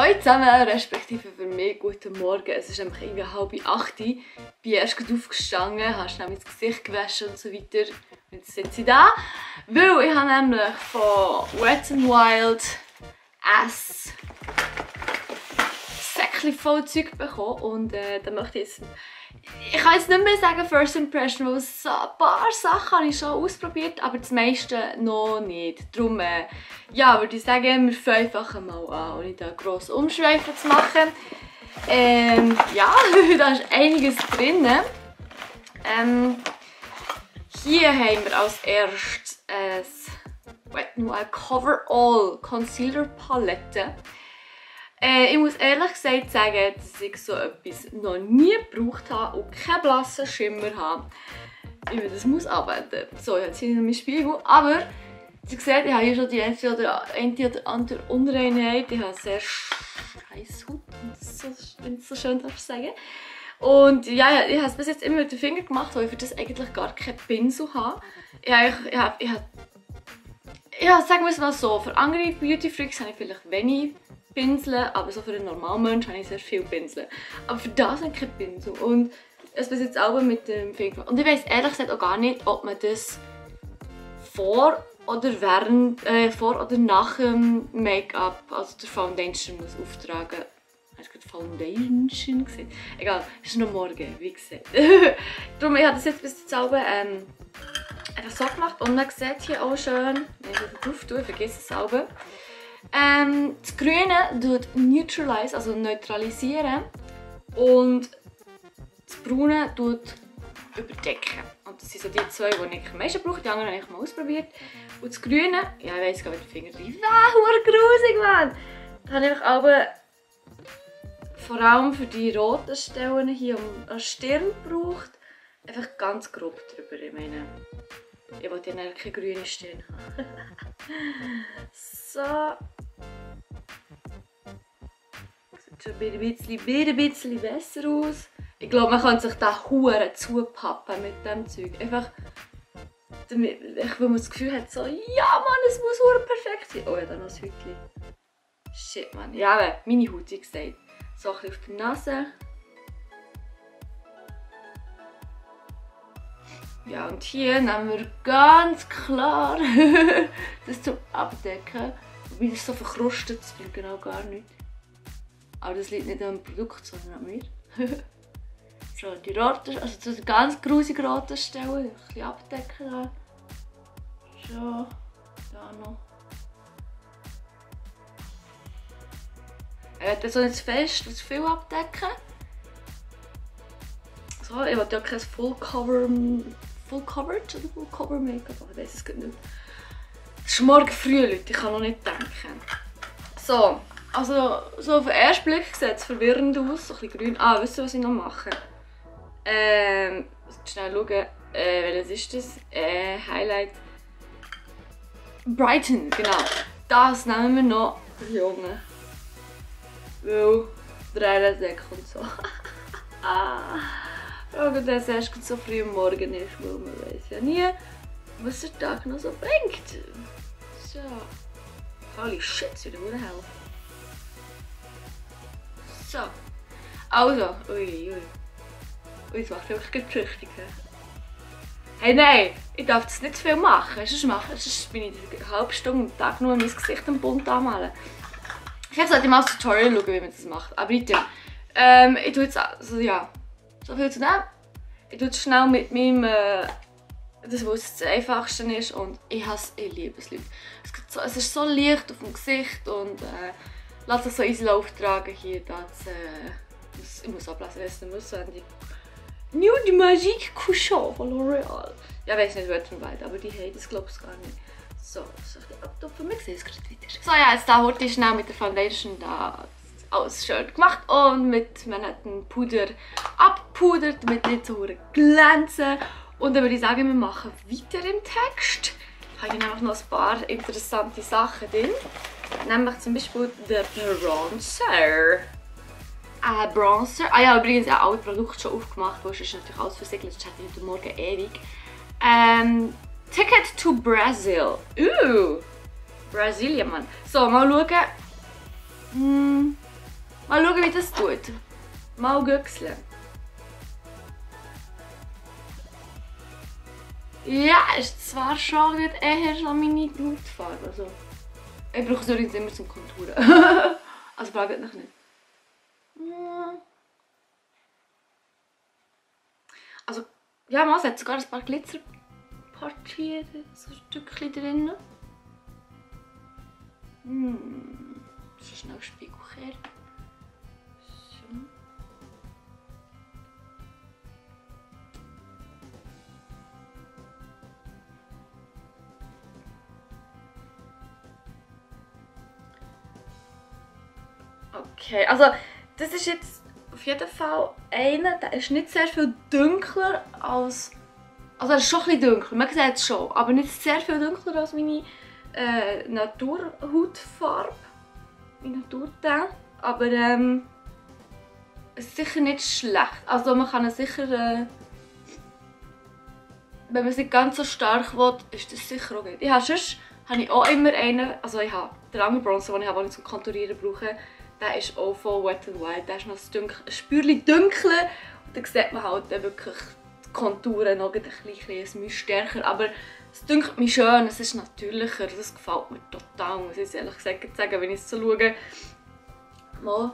Hallo zusammen, respektive für mich guten Morgen. Es ist nämlich irgendwie 7:30. Ich bin erst gerade aufgestanden, habe schnell mein Gesicht gewaschen und so weiter. Und jetzt sitze ich da, weil ich habe nämlich von Wet n Wild ein Säckchen voll Zeug bekommen. Und da möchte ich jetzt... Ich kann jetzt nicht mehr sagen First Impression, weil so ein paar Sachen habe ich schon ausprobiert, aber das meiste noch nicht. Darum ja, würde ich sagen, wir fangen einfach mal an, ohne da gross Umschweifen zu machen. Ja, da ist einiges drin. Hier haben wir als erstes ein Wet n Wild Cover All Concealer Palette. Ich muss ehrlich gesagt sagen, dass ich so etwas noch nie gebraucht habe und keinen blassen Schimmer habe, wie man das muss anwenden muss. So, jetzt hier noch mein Spiegel. Aber, ihr seht, ich habe hier schon die eine oder andere Unreinheit. Ich habe sehr scheiß Haut, wenn ich es so schön sagen. Und ja, ich habe es bis jetzt immer mit den Fingern gemacht, weil ich für das eigentlich gar keinen Pinsel habe. Sagen wir es mal so, für andere Beauty Freaks habe ich vielleicht wenig Pinsel, aber so für einen normalen Menschen habe ich sehr viel Pinsel. Aber für das habe ich keinen Pinsel. Und es bis jetzt auch mit dem Finger. Und ich weiss ehrlich gesagt auch gar nicht, ob man das vor oder nach dem Make-up, also der Foundation, muss auftragen. Hast du gerade Foundation gesehen? Egal, es ist noch morgen, wie gesagt. Darum, ich habe das jetzt bis jetzt auch einfach so gemacht. Und man sieht hier auch schön, wenn ich das drauf tue, vergiss es auch. Das Grüne tut neutralisieren, also neutralisieren, und das Braune tut überdecken. Und das sind so die zwei, die ich am meisten brauche. Die anderen habe ich mal ausprobiert. Und das Grüne, ja, ich weiss gar nicht, mit den Fingern rein. Wow, grusig, Mann! Da habe ich aber vor allem für die roten Stellen hier an der Stirn gebraucht. Einfach ganz grob drüber. Ich meine, ich wollte ja keine grüne Stirn haben. So. Sieht schon ein bisschen besser aus. Ich glaube, man kann sich da hure zupappen mit dem Zeug. Einfach, weil man das Gefühl hat, so, ja Mann, es muss hure perfekt sein. Oh ja, da noch ein Hütchen. Shit, Mann. Ja, aber meine Haut, wie gesagt. So ein bisschen auf der Nase. Ja, und hier nehmen wir ganz klar das zum Abdecken. Wobei das so verkrustet, das bringt genau gar nicht. Aber das liegt nicht am Produkt, sondern an mir. So, die roten, also die ganz grusig roten Stellen, ein bisschen abdecken da. So, da noch. Ich werde so nicht zu fest, zu viel abdecken. So, ich will ja kein Full Coverage oder Full Cover Make-up, ich weiß es nicht. Es ist morgen früh, Leute, ich kann noch nicht denken. So, also so auf den ersten Blick sieht es verwirrend aus, so ein bisschen grün. Ah, wisst ihr, was ich noch mache? Schnell schauen, welches ist das? Highlight Brighten, genau. Das nehmen wir noch hier unten. Weil der Eyeliner und so. Und das erst so früh am Morgen ist, weil man weiß ja nie, was der Tag noch so bringt. So. Holy shit, es wird eine hell. So. Also, ui. Ui, das macht einfach richtig. Hey, nein, ich darf das nicht zu viel machen. Sonst bin ich eine halbe Stunde am Tag nur mein Gesicht am Bunt anmalen. Ich sollte mal das Tutorial schauen, wie man das macht. Aber bitte, ich tue jetzt, also ja, so viel zu dem. Ich tue es schnell mit meinem, das was das Einfachste ist, und ich liebe es, Leute. Es ist so leicht auf dem Gesicht und lässt sich so easy auftragen hier. Ich muss ablesen, es nicht muss. Nude Magique Couchon von L'Oreal. Ja, ich weiß nicht, Wet n Wild, aber die haben das, glaube ich, gar nicht. So, soll ich den abtupfen? Wir sehen es gerade wieder. So, ja, jetzt da heute schnell mit der Foundation da alles schön gemacht und mit meinem Puder abpudert, damit nicht so glänzen. Und dann würde ich sagen, wir machen weiter im Text. Ich habe hier nämlich noch ein paar interessante Sachen drin. Nämlich zum Beispiel den Bronzer. Bronzer. Ah ja, übrigens auch alle Produkte schon aufgemacht, weil es ist natürlich alles versiegelt, das hätte ich heute Morgen ewig. Ticket to Brazil. Brasilien, Mann. So, mal schauen. Mal schauen, wie das tut. Mal güchseln. Ja, ist zwar schon eher so meine Blutfarbe. Also, ich brauche es übrigens immer zum Konturen. Also fragt mich nicht. Also, ja, man hat sogar ein paar Glitzerpartien, so Stückchen drin. So schnell Spiegelkehr. So. Okay, also das ist jetzt auf jeden Fall einer, der ist nicht sehr viel dunkler als... Also er ist schon ein bisschen dunkler, man sieht es schon, aber nicht sehr viel dunkler als meine Naturhautfarbe. Mein Naturton. Aber es ist sicher nicht schlecht. Also man kann es sicher... wenn man es nicht ganz so stark will, ist das sicher auch gut. Sonst habe ich auch immer einen... Also ich habe den anderen Bronzer, den ich zum Konturieren brauche. Der ist auch voll Wet n Wild. Der ist noch ein Spürchen dunkler. Und dann sieht man halt wirklich die Konturen noch ein bisschen stärker. Aber es dünkt mich schön, es ist natürlicher. Das gefällt mir total, muss ich ehrlich gesagt sagen, wenn ich es so schaue. Mal,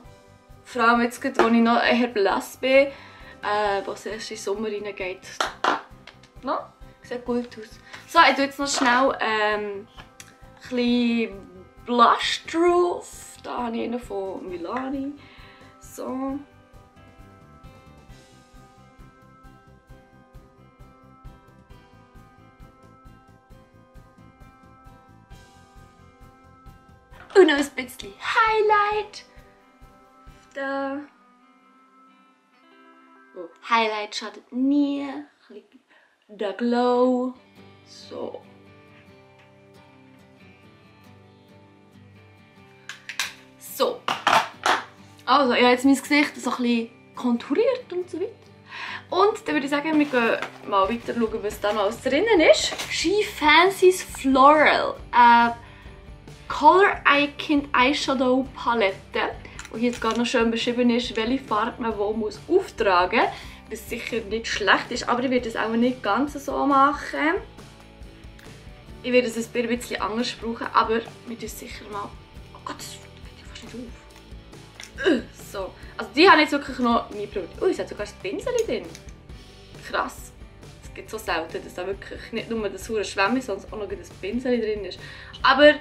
vor allem jetzt, wo ich noch eher blass bin, wo es erst in den Sommer reingeht. No? Sieht gut aus. So, ich tue jetzt noch schnell ein bisschen Blush drauf. Da habe ich einen von Milani. So. Und noch ein bisschen Highlight. Da. Oh, Highlight schadet nie. Der Glow. So. So. Also, ich habe jetzt mein Gesicht so ein bisschen konturiert und so weiter. Und dann würde ich sagen, wir gehen mal weiter schauen, was da noch alles drinnen ist. She Fancy's Floral. Color Icon Eyeshadow Palette. Und hier jetzt gerade noch schön beschrieben ist, welche Farbe man wo muss auftragen muss. Was sicher nicht schlecht ist, aber ich werde es auch nicht ganz so machen. Ich werde es ein bisschen anders brauchen, aber wir tun sicher mal... Oh Gott, das geht ja fast nicht auf. So. Also die habe ich jetzt wirklich noch nie probiert. Es hat sogar ein Pinsel drin. Krass. Es gibt so selten, dass da wirklich nicht nur das saure Schwämme, sondern auch noch ein Pinsel drin ist. Aber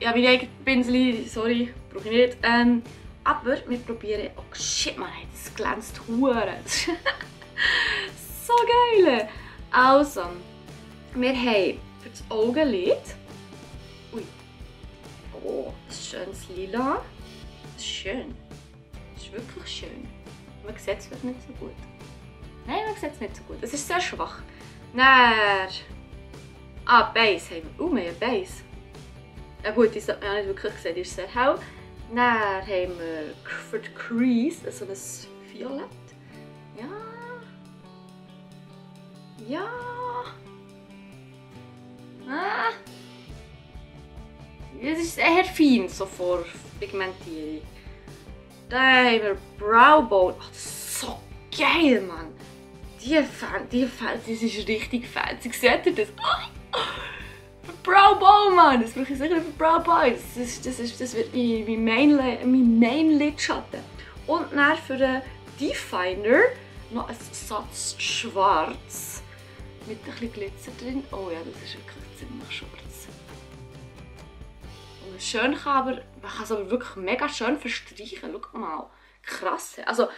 ja, meine eigenen Pinsel, sorry, brauche ich nicht. Aber wir probieren... Oh shit, man, das glänzt hure. So geil. Also, wir haben für das Augenlid... Ui. Oh, ein schönes Lila. Das ist schön. Das ist wirklich schön. Man sieht es nicht so gut. Nein, man sieht es nicht so gut. Es ist sehr schwach. Dann... Base haben wir. Wir haben Base. Ja gut, die hat man nicht wirklich gesehen, die ist sehr hell. Dann haben wir für die Crease so ein Violett. Ja. Ja. Das ist eher fein, so vor Pigmentierung. Dann haben wir Brow Bone. Ach, das ist so geil, Mann. Die ist richtig fancy. Seht ihr das? Für Brow Bone, Mann. Das brauche ich sicher für Brow Bone. Das wird mein Main-Lidschatten. Und dann für den Definer noch ein Satz schwarz. Mit ein bisschen Glitzer drin. Oh ja, das ist wirklich ziemlich schwarz. Und schön man kann es aber wirklich mega schön verstreichen. Schau mal. Krass. Also,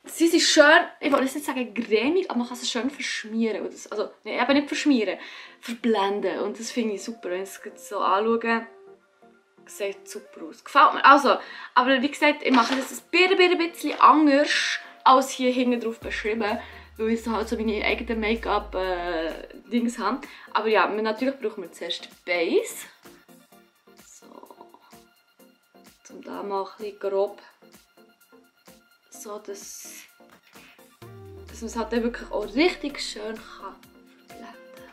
sie sind schön, ich will jetzt nicht sagen cremig, aber man kann sie schön verschmieren. Also, nee, eben nicht verschmieren, verblenden. Und das finde ich super, wenn ich es so anschaue. Sieht super aus. Gefällt mir. Also, aber wie gesagt, ich mache das ein bisschen anders als hier hinten drauf beschrieben. Weil ich halt so meine eigenen Make-up-Dings habe. Aber ja, natürlich brauchen wir zuerst die Base. So. Um da mal ein bisschen grob so, dass man es halt wirklich auch richtig schön kann verblenden.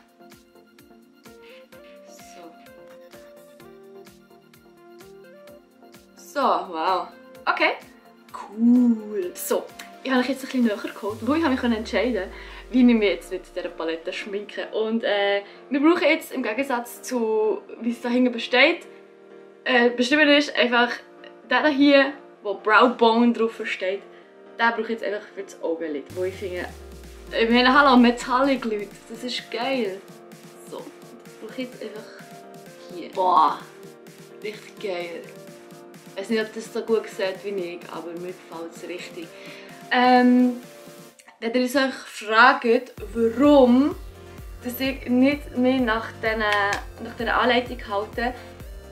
So. So, wow. Okay. Cool. So, ich habe mich jetzt ein bisschen näher geholt, weil ich mich entscheiden konnte, wie ich mich jetzt mit dieser Palette schminke. Und wir brauchen jetzt im Gegensatz zu, wie es da hinten besteht, bestimmt ist einfach der hier, wo Brow Bone drauf steht, den brauche ich jetzt einfach für das Augenlid, wo ich finde, ich meine, hallo, Metallic Leute, das ist geil. So, das brauche ich jetzt einfach hier. Boah, richtig geil. Ich weiß nicht, ob das so gut sieht wie ich, aber mir gefällt es richtig. Wenn ihr euch fragt, warum dass ich nicht mehr nach dieser Anleitung halte,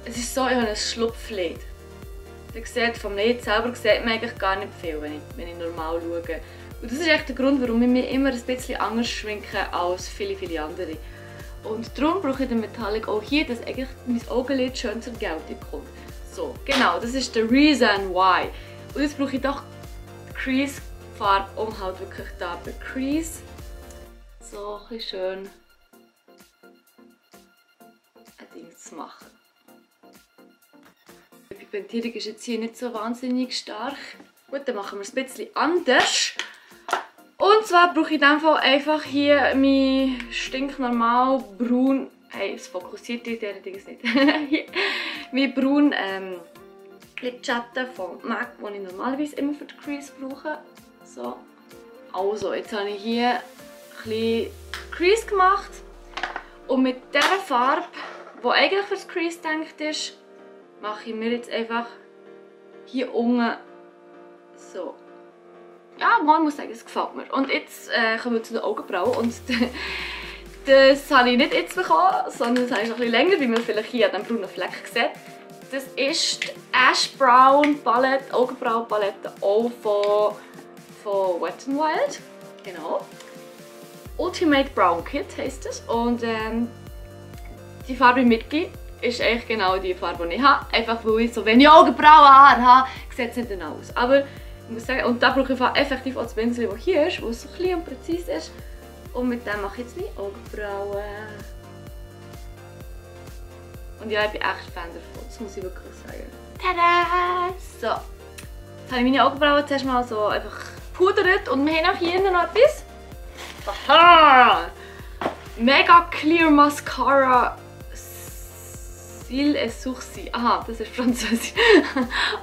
es ist so, ich habe ein Schlupflid. Ihr seht, vom Lid selber sieht man eigentlich gar nicht viel, wenn ich normal schaue. Und das ist echt der Grund, warum ich mich immer ein bisschen anders schminke als viele andere. Und darum brauche ich den Metallic auch hier, dass eigentlich mein Augenlid schön zur Geltung kommt. So, genau, das ist der Reason Why. Und jetzt brauche ich doch die Crease-Farbe, um halt wirklich da bei Crease so ein bisschen schön ein Ding zu machen. Die Pigmentierung ist jetzt hier nicht so wahnsinnig stark. Gut, dann machen wir es ein bisschen anders. Und zwar brauche ich in diesem Fall einfach hier mein stinknormal braun. Hey, es fokussiert in diesen Dings nicht. Mein braun Lidschatten von MAC, den ich normalerweise immer für die Crease brauche. So. Also, jetzt habe ich hier ein bisschen Crease gemacht. Und mit dieser Farbe, die eigentlich für das Crease gedacht ist, mache ich mir jetzt einfach hier unten so. Ja, man muss sagen, es gefällt mir. Und jetzt kommen wir zu den Augenbrauen. Und das habe ich nicht jetzt bekommen, sondern das habe ich noch ein bisschen länger, wie man vielleicht hier an diesem braunen Fleck sieht. Das ist die Ash Brown Palette, Augenbrauen-Palette, auch von Wet n Wild. Genau. Ultimate Brown Kit heisst es. Und die Farbe Mitgi ist eigentlich genau die Farbe, die ich habe. Einfach weil ich so wenig Augenbrauenhaare habe, sieht es nicht dann aus. Aber ich muss sagen, und da brauche ich effektiv auch das Pinsel, das hier ist, weil es so klein und präzise ist. Und mit dem mache ich jetzt meine Augenbrauen. Und ja, ich bin echt Fan davon, das muss ich wirklich sagen. Tada! So, jetzt habe ich meine Augenbrauen zuerst mal so einfach gepudert und wir haben auch hier noch etwas. Aha! Mega Clear Mascara Cils et Sourcils. Aha, das ist Französisch.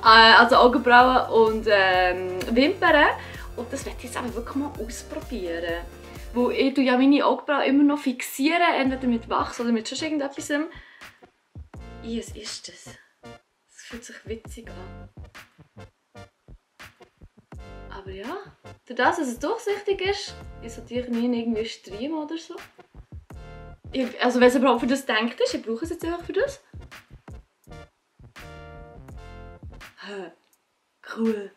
Also Augenbrauen und Wimpern. Und das werde ich jetzt aber wirklich mal ausprobieren. Weil ich ja meine Augenbrauen immer noch fixieren, entweder mit Wachs oder mit sonst irgendetwas. Was ist das? Das fühlt sich witzig an. Aber ja, dadurch, dass es durchsichtig ist, sollte ich nie irgendwie streamen oder so. Also wenn es überhaupt für das gedacht ist, ich brauche es jetzt einfach für das. Cool.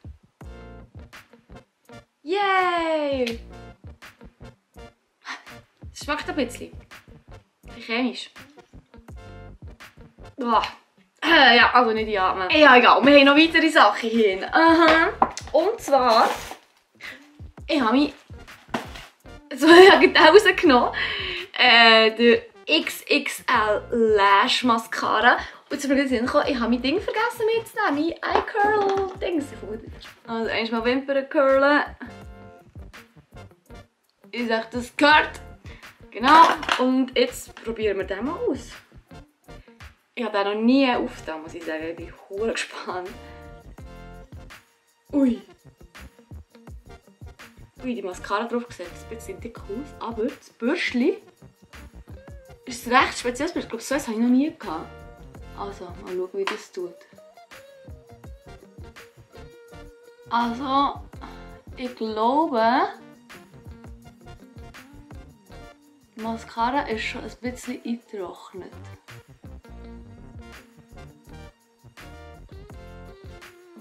Yay! Es schmeckt ein bisschen. Chemisch. Oh. Ja, also nicht einatmen. Ja, egal. Wir haben noch weitere Sachen hier. Und zwar, ich habe mich so rausgenommen. Der XXL Lash Mascara. Und jetzt bin ich gekommen, ich habe mein Ding vergessen mitzunehmen. Mein Eye Curl Ding. Also einmal Wimpern curlen. Ich sage, das gehört. Genau. Und jetzt probieren wir den mal aus. Ich habe den noch nie aufgetan, muss ich sagen. Ich bin hure gespannt. Ui. Ui, die Mascara drauf sieht ein bisschen dick aus, aber das Bürstchen ist recht speziell. Ich glaube, so etwas habe ich noch nie gehabt. Also, mal schauen, wie das tut. Also, ich glaube, die Mascara ist schon ein bisschen eingetrocknet.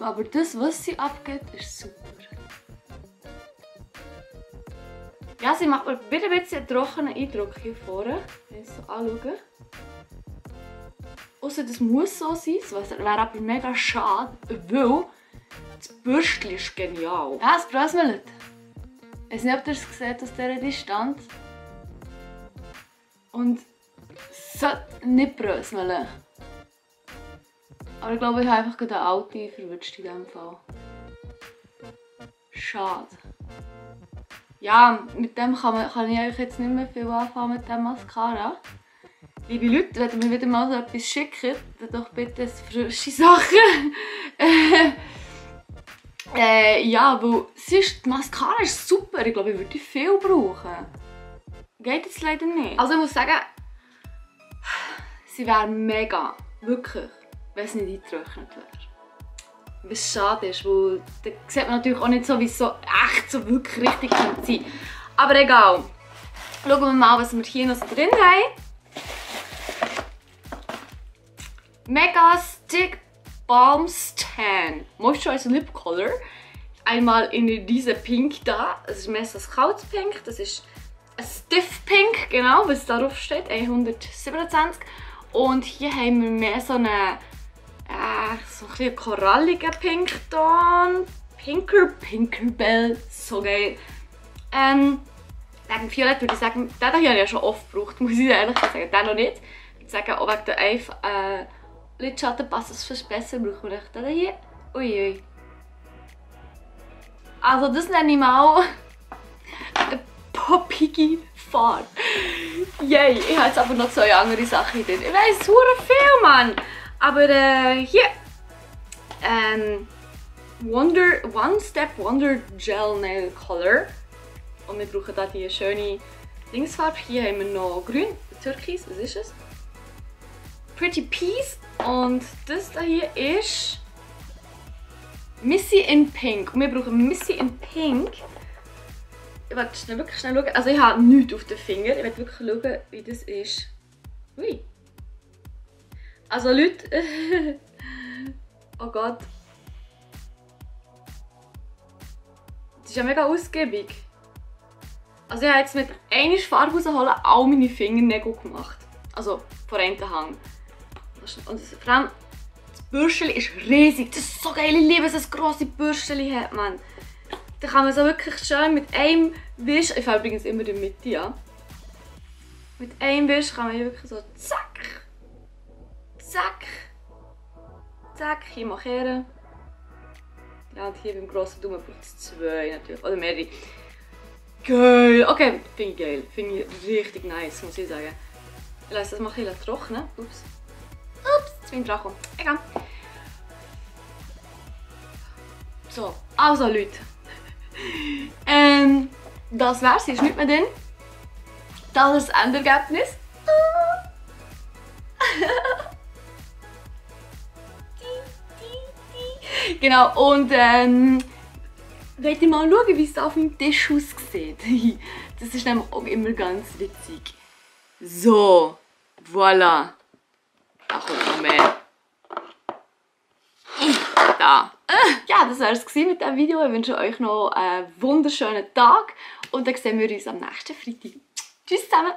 Aber das, was sie abgeht, ist super. Ja, sie macht mir wieder ein bisschen einen trockenen Eindruck hier vorne, wenn ich es so anschaue. Ausser das muss so sein, das wäre aber mega schade, weil das Bürstchen ist genial. Ja, es bröselt. Ich weiß nicht, ob ihr es seht aus dieser Distanz. Und es sollte nicht bröseln. Aber ich glaube, ich habe einfach gerade eine alte verwünscht in diesem Fall. Schade. Ja, mit dem kann ich euch jetzt nicht mehr viel anfangen mit dem Mascara. Liebe Leute, wenn ihr mir wieder mal so etwas schickt, dann doch bitte frische Sachen. Ja, weil sonst, die Mascara ist super. Ich glaube, ich würde viel brauchen. Geht jetzt leider nicht. Also ich muss sagen, sie wäre mega, wirklich, wenn es nicht eingetrocknet wäre. Was schade ist, weil da sieht man natürlich auch nicht so, wie es so echt, so wirklich richtig sein könnte. Aber egal. Schauen wir mal, was wir hier noch so drin haben. Mega Stick Balm Stan Moisturizer Lip Color. Einmal in diese Pink da. Das ist mehr so ein kaltes Pink. Das ist ein Stiff Pink, genau, was darauf steht. 127. Und hier haben wir mehr so einen so ein bisschen koralligen Pinkton. Pinkerbell. So geil. Wegen Violett würde ich sagen, den hier habe ich ja schon oft gebraucht, muss ich ehrlich sagen. Den noch nicht. Ich würde sagen, auch wegen der Lidschatten passt es fast besser, brauchen wir den hier. Uiui. Also das nenne ich mal eine poppige Farbe. Yay, ich habe jetzt aber noch 2 andere Sachen drin. Ich weiss, super viel, Mann. Aber hier One Step Wonder Gel Nail Color. Und wir brauchen hier die schöne Dingsfarbe. Hier haben wir noch grün, Türkis, was ist es? Pretty Peas. Und das hier ist Missy in Pink. Und wir brauchen Missy in Pink. Ich werde wirklich schnell schauen. Also ich habe nichts auf den Finger. Ich werde wirklich schauen, wie das ist. Ui. Also Leute. Oh Gott. Das ist ja mega ausgiebig. Also ich habe jetzt mit einer Farbe rausholen all meine Fingernägel gemacht. Also von einem Hang. Und vor allem, das Bürstchen ist riesig. Das ist so geil, ich liebe es, dass es grosse Bürstchen hat, man. Da kann man so wirklich schön mit einem Wisch, ich fahre übrigens immer in der Mitte, ja. Mit einem Wisch kann man hier wirklich so zack, zack, zack, hier markieren. Ja, und hier beim grossen Daumen braucht es 2 natürlich, oder mehrere. Geil, okay, finde ich geil, finde ich richtig nice, muss ich sagen. Ich lasse das mal ein bisschen trocknen, ups. Ups, jetzt bin ich dran gekommen. Egal. So, also Leute. Das wär's, hier ist nichts mehr drin. Das ist das Endergebnis. Genau, und wollt ihr mal schauen, wie es auf meinem Tisch aussieht? Das ist nämlich auch immer ganz witzig. So, voilà. Da kommt noch mehr. Da. Ja, das war es mit diesem Video. Ich wünsche euch noch einen wunderschönen Tag und dann sehen wir uns am nächsten Freitag. Tschüss zusammen!